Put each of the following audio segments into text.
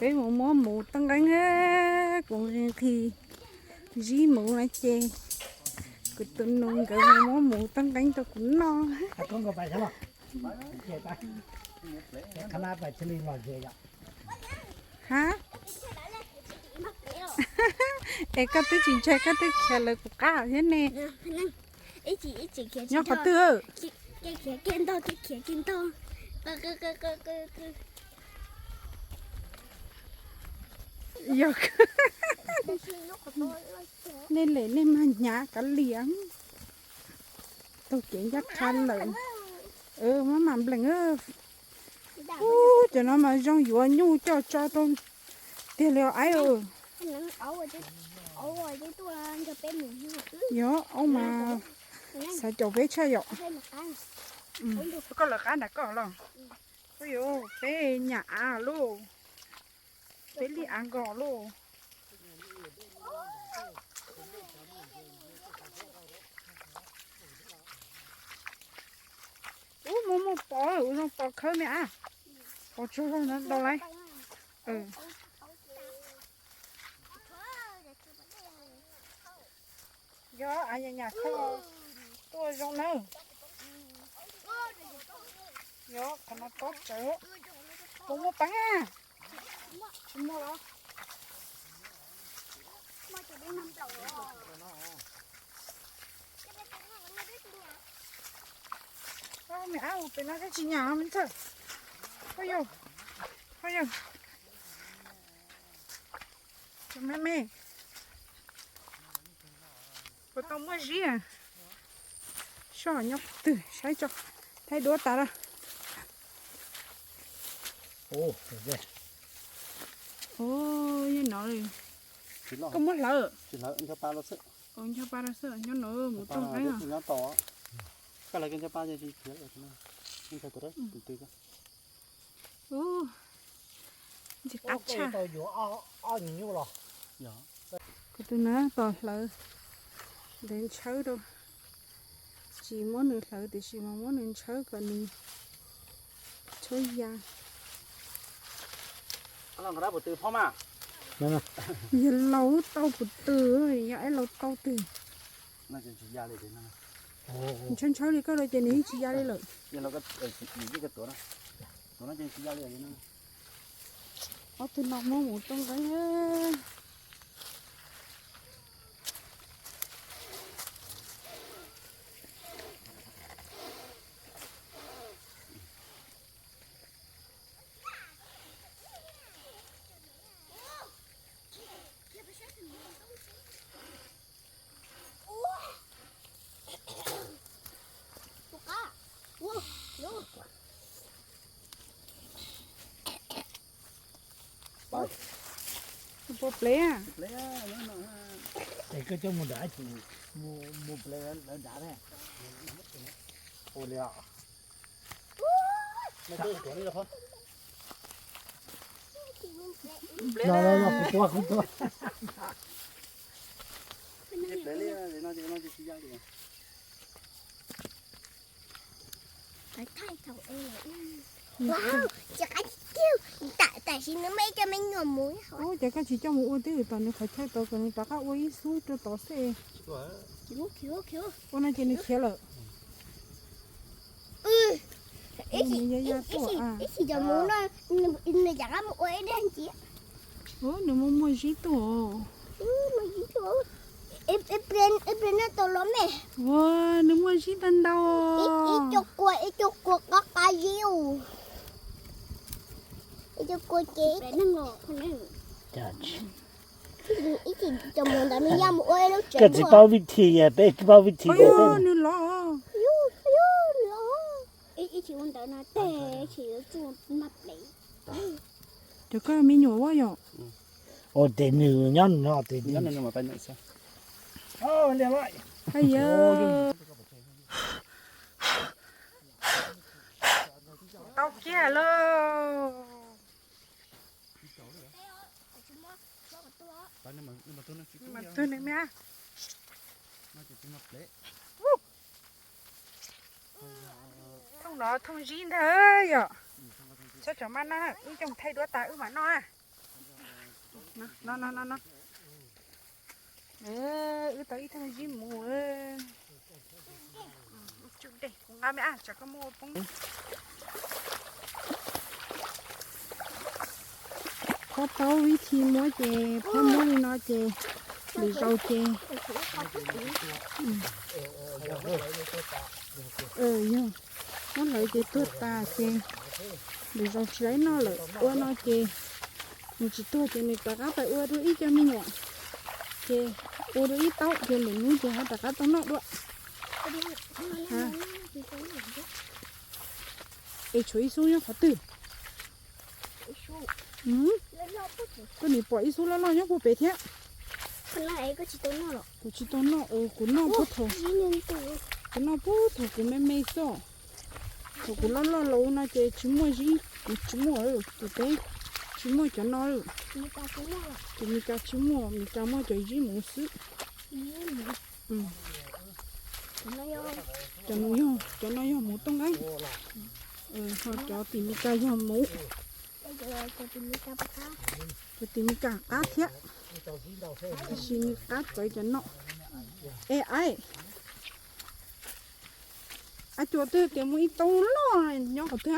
Peb mus muab mus toj nqeeb, kuv nqhis nqhis zib mus no ces kuv tus nus nkawd mus muab mus toj nqeeb rau kuv noj. Ha, es koj twb tsis ntshai koj twb khiav lawv kuv qab thiab ne. Nyob qhov twg? Yog nej lem nej mag hnyav kav liam. Taug kev ncaj qha lawm. Mab mam nplees. Ub, cov no mas zoo yuav nyuj coj tso rau tiag li os aib. Yog, ub mas xav caum peb tshaj yom. Koj lawv qab nram koj los? Ub yuv, peb nyam av lauj. Peb li av nkos lauj. Ub, muaj muaj pos, ua zoo pos khawb me ab. Pos tsuag zog ntau lawm. Yog, av nyam nyam khawb tuaj zoo nawb. Yog, qhov no tob tsawv. Puas muaj peev a? Tsis muaj los? Me ab, pem no thiab tsis nyam me ntxawg. Ua yog, ua yog. Me me. Puas tau muaj zib? Soj nyob qhov twg saib tso. Thaij duab tas lawm. Nyob no. Koj muab hlawv? Ncho pa rau xwb, nyob no mus toj nqeeb. Ntxim qab tshaj. Kuv tus na tos hlawv ntawd ntshawb rau. Tsis muab nws hlawv tiam sis mas muab nws ntshawb kom nws tshawb ya. Yog laus tau puas twg, yog aib laus tau twg. Ntshaw ntshaw li koj los ces nws yeej tsis ya li lawm. Ob tug no muab mus toj nqeeb. Puas plev? Es koj coj mus nrad, mus plev lawv nrad ne. Ua li os. Kuv tua, kuv tua. Tam sim nws muaj ib co me nyuam mus. Ub, ces koj tsis coj mus ua twj ywm tom nws qhov chaw tod kom nws rov qab ua ib xub rau tod xwb. Ua no ces nws khiav lawm. Ib chim cov mus no, nws rov qab mus ua ib daig ntxiv. Nws muaj muaj zib tuaj. Ib pliag no tau los me. Ua, nws muaj zib ntau ntau. Ib co kua, ib co kua qab qab zib. Ib co kua ces ib chim cov mus ntawd nws ya mus ua lub tsev. Koj tsis paub vib thi, peb paub vib thi. Nws los. Ib chim ua ntawd no teg, ib chim yuav tsuj maj plev. Cov koj me nyuam ua yom? Ua tes nws nyob no tes nws. Tau kiag lauj. Mas tug nws me. Thooj no thooj zib ntag yom. Txhob tsom maj noj, wb coj thaij duab tas wb mam noj. No, no, no, no. Wb tau ib thaj zib mus. Kuv nqa me ab tsam koj muab ua poob. Phob paub vib thi muab ces phob muab li no ces lwm zaus ces yog muab lawv ces tuag tas ces lwm zaus tsis laib noj lawm ua no ces nws tsis tuag ces nws rov qab pais ua dua ib co me nyuam ces ua dua ib taub ces lwm hnub ces ho rov qab tau noj dua. Es tshuav ib xub nyob qhov twg? Koj nim pom ib xub loj loj nyob puag pem thiab. Kuv tsis tau noj, kuv noj puag thaum, kuv noj puag thaum kuv me me xwb. Thaum kuv loj loj los no ces tsis muaj zib, kuv tsis muaj, tus teb tsis muaj cov no. Ces Meskas tsis muaj, Meskas muaj cov zib mus xwb. Cov no yog, cov no yog mus tooj nqeeb, ho cov tim Meskas yog mus. Cov tim Meskas qab thiab, tab sis nws qab txawv cov no. Es aib, ab cua twg tias muaj ib taub loj nyob qhov twg?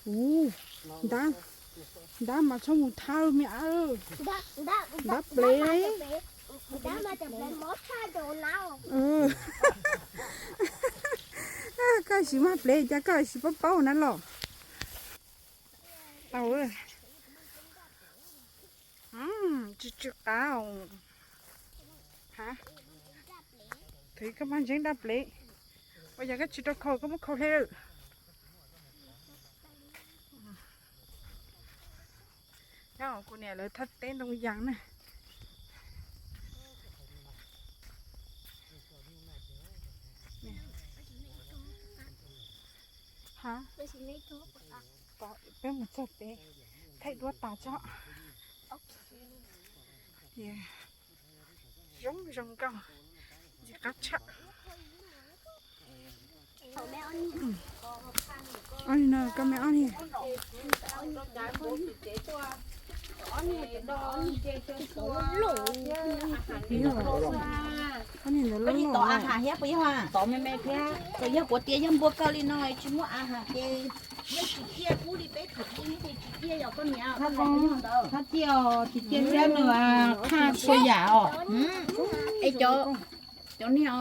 Ub, ntab, ntab mas txhob mus thab me ab, ntab plev. Koj tsis mag plev cas koj tsis paub paub na los. Tau, tsw tsw qav. Thwv koj mag ntseeb dab plev. Ua yog koj tsis rau khau koj muab khau hle. Nyob kuv niam lawv thaj teb ntoo yas na. Peb mus txog pem thaij duab tas tso. Zoo zoo nkauj, ntxim qab tshaj. Ob niag no, koj me ob niag. Ob niag ntawd loj loj. Tod me me thiab, txawm yog kuv tias yog npua kawg li no tsis muaj a has ces yeej tsis ciaj kub li peb thaum ub ces tsis ciaj yog koj niam. Thab ciaj tsis ciaj thiab nws qhaj txhua yam os. Es cov niag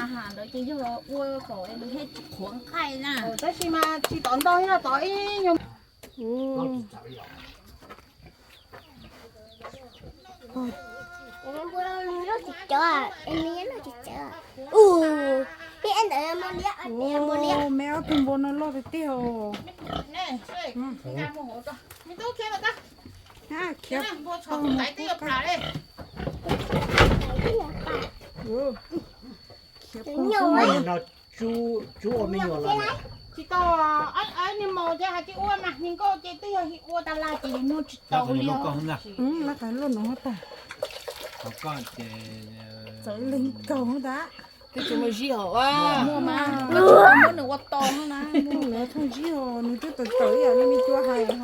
a has ntawd ces yog ua kom nws thiaj tsis qhuav nqaij na. Tab sis mas tsis tod ntau thiab tod ib nyuag. Me ob tug npua no loj tiag tiag os. Khiav poob. Tsis tau, niag maus ces hais tias ua mas niag nkauj ces twb yog ua tas lawm ces nws muag tsis tau li. Laj qas luaj no tag. Txawv leeg kaug tas. Twb tsis muaj zib hos. Muaj mas, muab nws ua tos no na. Muaj lawv thooj zib hos, nws twb tawm tawm ib yam li me cua hais hos.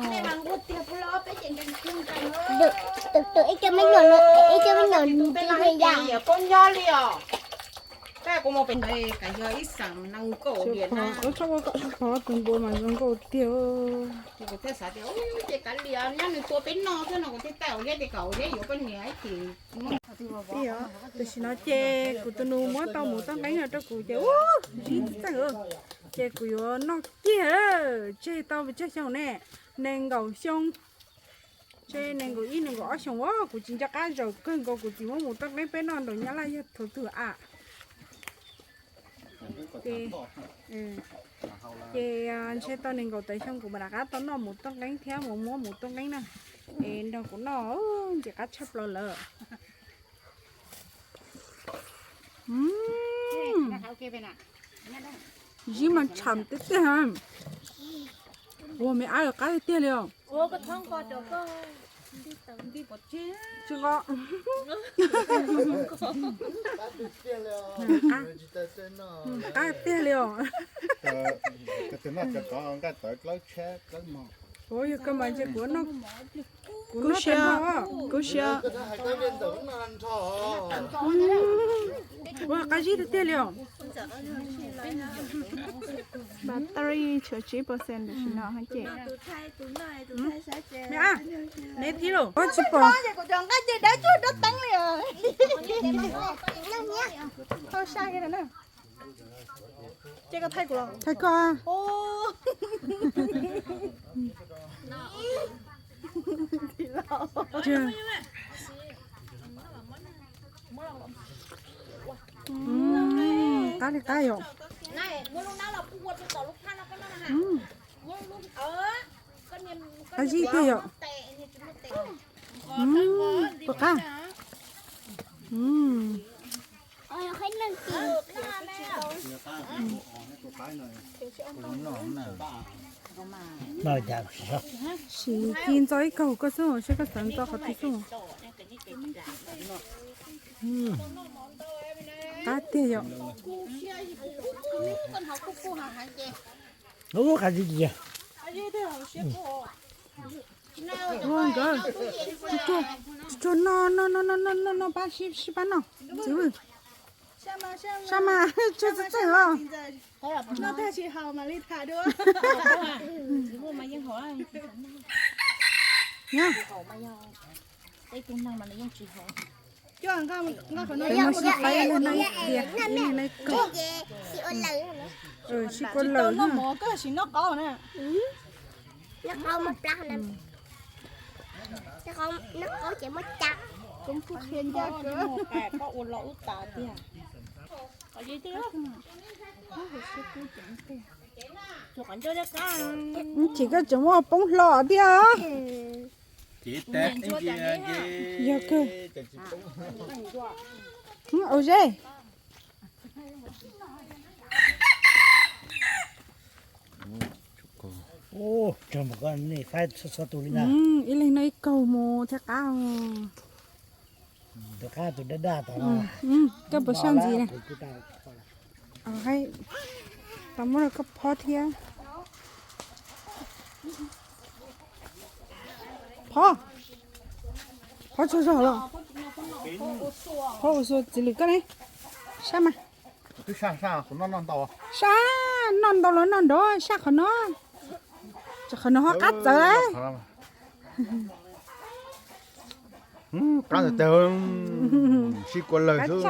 Tus tus ib co me nyuam, ib co me nyuam tus peb no hais tias yog koob nyob li os. Tab kuv mus pem ntawd kav yog ib xeem nees nkaum diam na. Txhob ua kom qhov tus npua mas zoo nkauj tiag. Kuv thiaj xav tias ces kav liam nyob nws tua peb noj xwb no kuv thiaj thaij ua liab tias kom ua liab yuav poj niam ces. Tam sim no ces kuv tus nus muab tau mus toj nqeeb no rau kuv ces ub zib txeej, ces kuv yuav noj kiag. Tseg tau pes tsawg xyoo ne? Nees nkaum xyoo. Tseg nees nkaum ib nees nkaum ob xyoo os, kuv tsis nco qab zaum kawg nkaus kuv txiv muab mus toj nqeeb peb noj nraum Nyab Laj yog thaum twg a. Ces ntshe tau nees nkaum tawm xyoo kuv mam rov qab tau noj mus toj nqeeb thiab mus muab mus toj nqeeb na. Es nrog kuv noj ntxim qab tshaj plaws lawm. Zib mas tsham tiag tiag. Ua me ab qab tiag tiag li os. Tsis nqos. Qab tiag li os. Ua yog koj mas ntshe kuv noj, kuv noj tas nrho. Kub siab. Ua qab zib tiag tiag li os. Battery tshuav tsib percent tam sim no ces. Neb tib los, tsis pom. Thaij koj. Qab li qab yom. Qab zib tiag yom. Puas qab? Sim ci ntxo ib kaug koj xwb, seb koj xav ntxo qhov twg xwb. Qab tiag yom. Ub, qab zib tiag. Ua nkawd, tsuag tsuag, no no no no no no, pab sib pab no. Txiv Vwj, sab mas tsuag txeej txeej los. Noj tag tsis haus mam li tham dua. Peb muab sib faib ib leeg noj ib diav, ib leeg noj ib kaug. Sib kua lawm. Noj mov koj sim noj qaub na. Noj qaub mas plab na. Noj qaub ces muaj cab. Koob kuj qhia ncaj kawg. Koj ua los ub tas tiag. Tsis koj tseem muaj poob hlo tiag. Yog kawg. Ua zeb. Ib leeg noj ib kaug mus thiaj qab. Koj puas saj ntxiv na? Tau muab rau koj phob thiab. Phob, phob tsaug zog los? Phob ua xua txiv lwm koj ne. Sab mas. Sab, noj ntau los noj nrov, sab qhov no. Tsam qhov no ho qab txawv lawm. Qab txawv, sib kua lawm xwb.